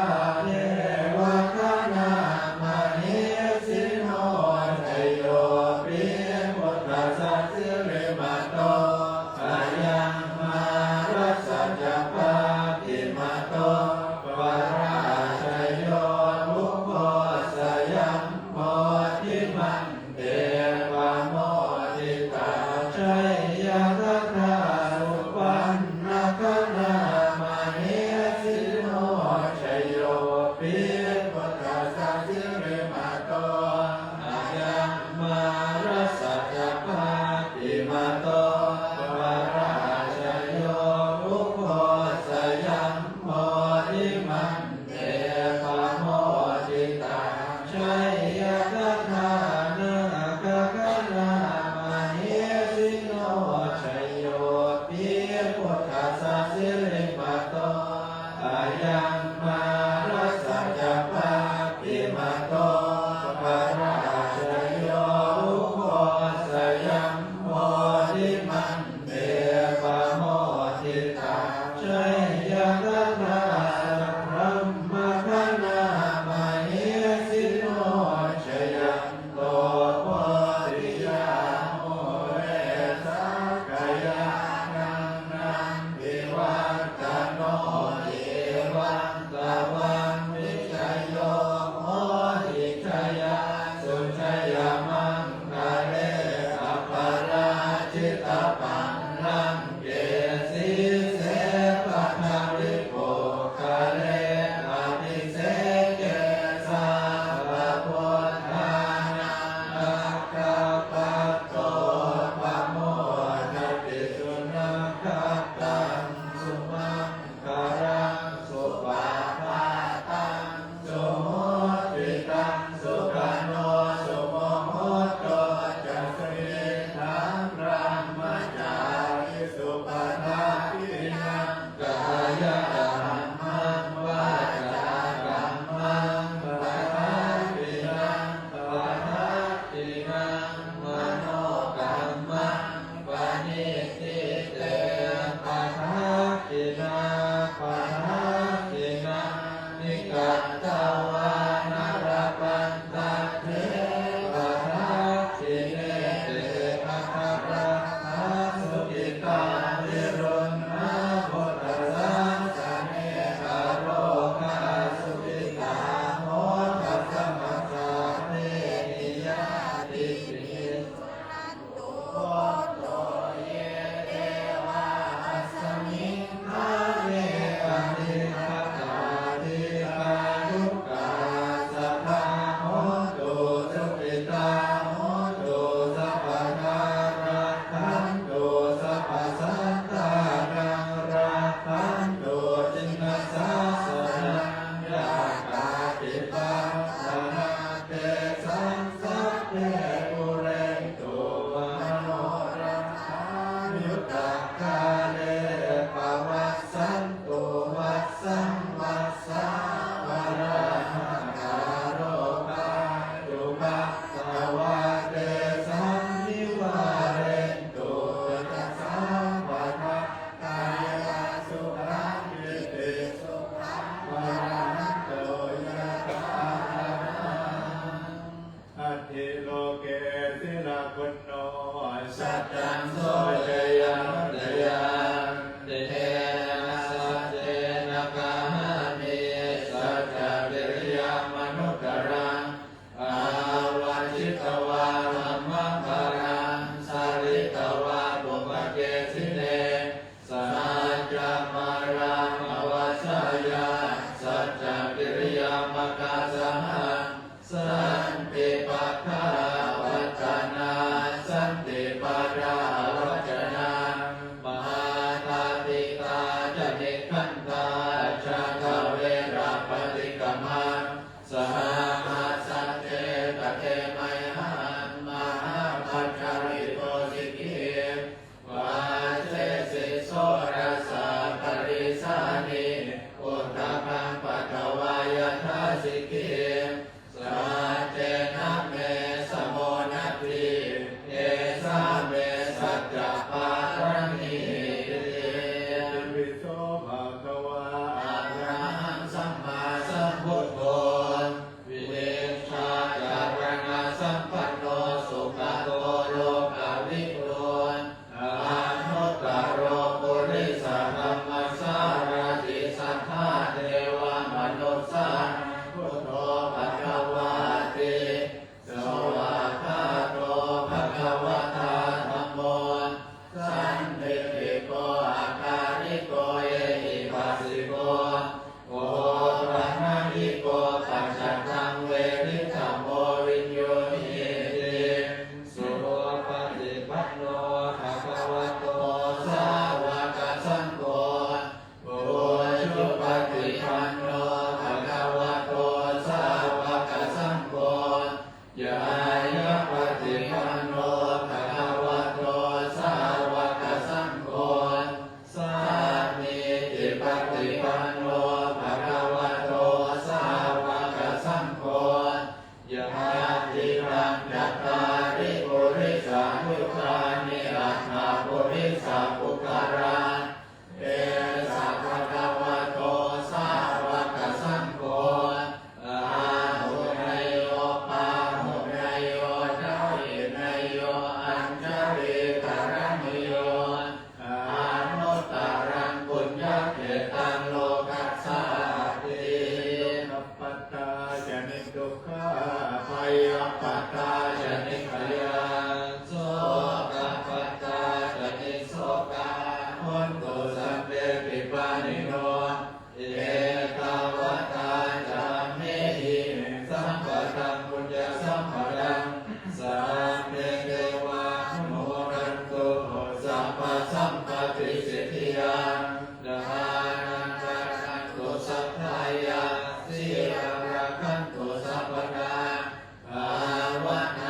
Devagaṇā mahesino, jayo pi buddhassa sirīmato, ayaṃ mārassa ca pāpimato, parājayo ugghosayuṃ bodhimaṇḍe pamoditā. Jayagāthā. Supaṇṇagaṇā mahesino, jayo pi buddhassa sirīmato, ayaṃ mārassa ca pāpimato, parājayo ugghosayuṃ bodhimaṇ ḍe pamoditā. Jayagāthā. Nāgagaṇā mahesino, jayo pi buddhassa sirīmato, ayaṃ mārassa ca pāpimato, parājayo ugghosayuṃ bodhimaṇ ḍe pamoditā. Jayagāthā. Sabrahmagaṇā mahesino, jayanto bodhiyā mūle, sakyānaṃ nandivaḍḍhano, evaṃ tvaṃ vijayo hohi, jayassu jayamaṅ gale, aparājitapallaṅke, sīse paṭhavipokkhare, abhiseke sabbabuddhānaṃ, aggappatto pamodati. Sunakkhattaṃ sumaṅgalaṃ, supabhātaṃ suhuṭṭhitaṃ, sukhaṇo sumuhutto ca, suyiṭṭhaṃ brahmacārisu, padakkhiṇaṃ kāyakammaṃ, vācākammaṃ padakkhiṇaṃ, padakkhiṇaṃ manokammaṃ, paṇidhī te padakkhiṇā, padakkhiṇāni katvāna, labhantatthe padakkhiṇe. Te atthaladdhā sukhitā viruḷhā buddhasāsane, arogā sukhitā hotha saha sabbehi ñātibhi. Suṇantu bhonto ye devā asmiṃ ṭhāne adhigatā, dīghāyukā sadā hontu, sukhitā hontu sabbadā, rakkhantu sabbasattānaṃ, rakkhantu jinasāsanaṃ, yā kāci patthanā tesaṃ, sabbe pūrentu manorathā, yuttakāle pavassantu, vassaṃ vassā valāhakā, rogā cupaddavā tesaṃ, nivārentu ca sabbadā, kāyasukhaṃ cittisukhaṃ arahantu yathārahaṃ. Atthi loke sīlaguṇo, saccaṃ soceyyanuddayā, tena saccena kāhāmi, saccakiriyamanuttaraṃ, āvajjitvā dhammabalaṃ, sāritvā pubbake jine, saccamaraṃ avasāya, saccakiriyamakāsahaṃ, santi pakkhā patthanā, santi pādā avañcanā, mātā pitā ca nikkhantā, jātaveda paṭikkama. Sahāsate kate mayhaṃ mahāpajjalito sikhī, vajjesi sorasā karīsāni, udakaṃ patvā yathā sikhī. Saccena me samo natthi, esā me saccapāramīti. Itipi so bhagavā arahaṃ sammāsambuddho, vijjācaraṇasampanno sugato lokavidū, anuttaro purisadammasārathi satthā devamanussānaṃ buddho bhagavāti. Svākkhāto bhagavatā dhammo, sandiṭṭhiko akāliko ehipassiko, opanayiko paccattaṃ veditabbo viññūhīti. Supaṭipanno bhagavato sāvakasaṅgho, ujupaṭipanno bhagavato sāvakasaṅgho, ñāyapaṭipanno bhagavato sāvakasaṅgho, sāmīcipaṭipanno bhagavato sāvakasaṅgho, yadidaṃ cattāri purisayugāni aṭṭha purisapuggalā, esa bhagavato sāvakasaṅgho, āhuneyyo pāhuneyyo dakkhiṇeyyo añjalikaraṇīyo, anuttaraṃ puññakkhettaṃ lokassāti. Dukkhappattā ca niddukkhā, bhayappattā ca nibbhayā, sokappattā ca nissokā, hontu sabbepi pāṇino. Ettāvatā ca amhehi sambhataṃ puññasampadaṃ, sabbe devānumodantu sabbasampattisiddhiyā. Dānaṃ dadantu saddhāya, sīlaṃ rakkhantu sabbadā, bhāvanā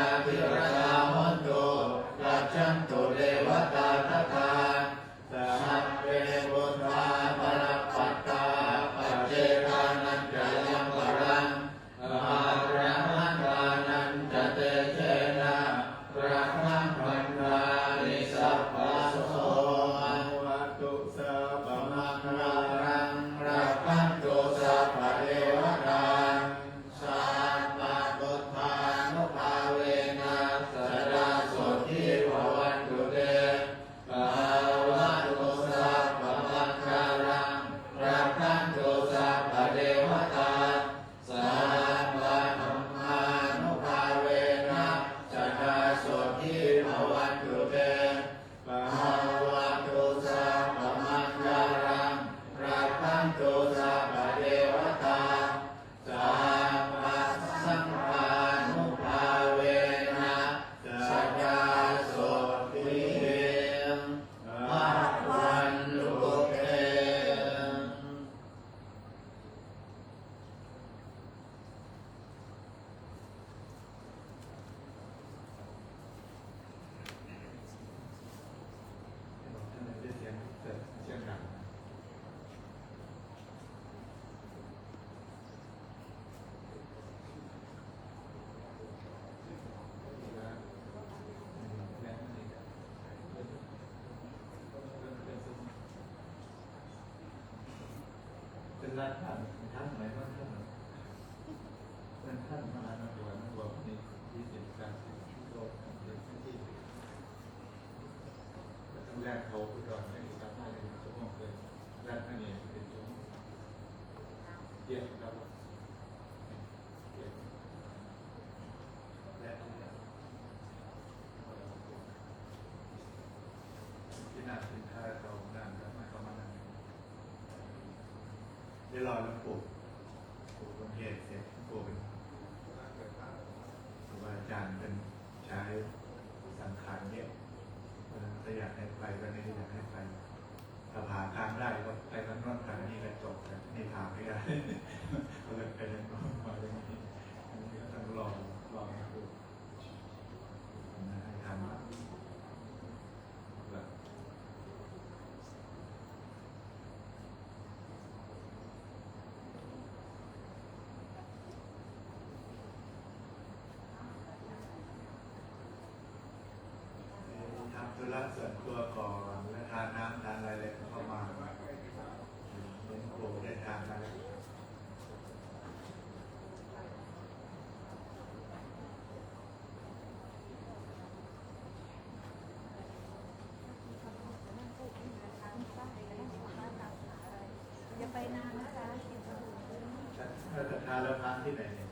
ถ้าศรัทธาแล้ว พระที่ไหนเนี่ย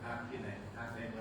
พระที่ไหน พระในเมื